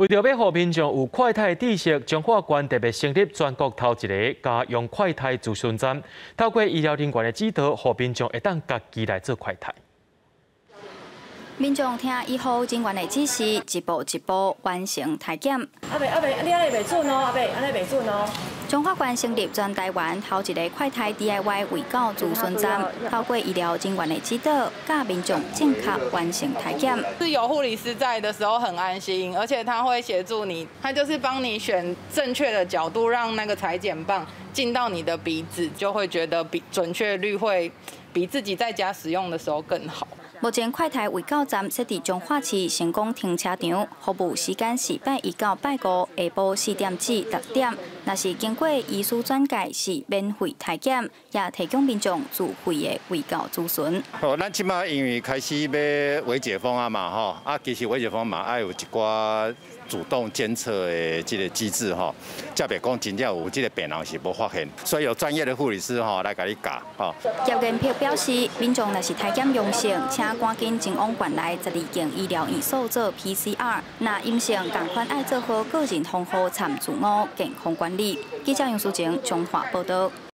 為著欲予民眾有快篩知識，彰化縣特別成立全國頭一个家用快篩諮詢站，透過醫療人員的指導，予民眾會當家己來做快篩。民眾聽醫護人員的指示，一步一步完成篩檢。阿伯阿伯，你按呢袂準哦，阿伯按呢袂準哦。彰化縣成立全台灣頭一个快篩 DIY 衛教諮詢站，透過醫療人員的指導，教民眾正確完成篩檢。是有護理師在的時候很安心，而且他會協助你，他就是幫你選正確的角度，讓那個採檢棒進到你的鼻子，就會覺得比準確率會比自己在家使用的時候更好。目前快篩衛教站設佇彰化市成功停車場，服務時間是拜一到拜五下晡4點至6點。若是經過醫師轉介是免費篩檢，也提供民眾自費的衛教諮詢。哦，咱這擺因為開始欲微解封啊嘛，吼，啊，其實微解封嘛愛有一寡主動監測的這個機制吼，才袂講真正有這個病人是無發現，所以有專業的護理師吼來共你教吼。葉元碧表示，民眾若是篩檢陽性，請趕緊前往縣內12間醫療院所做 PCR，若陰性，仝款愛做好個人防護參自我健康管理。記者楊淑晴彰化報道。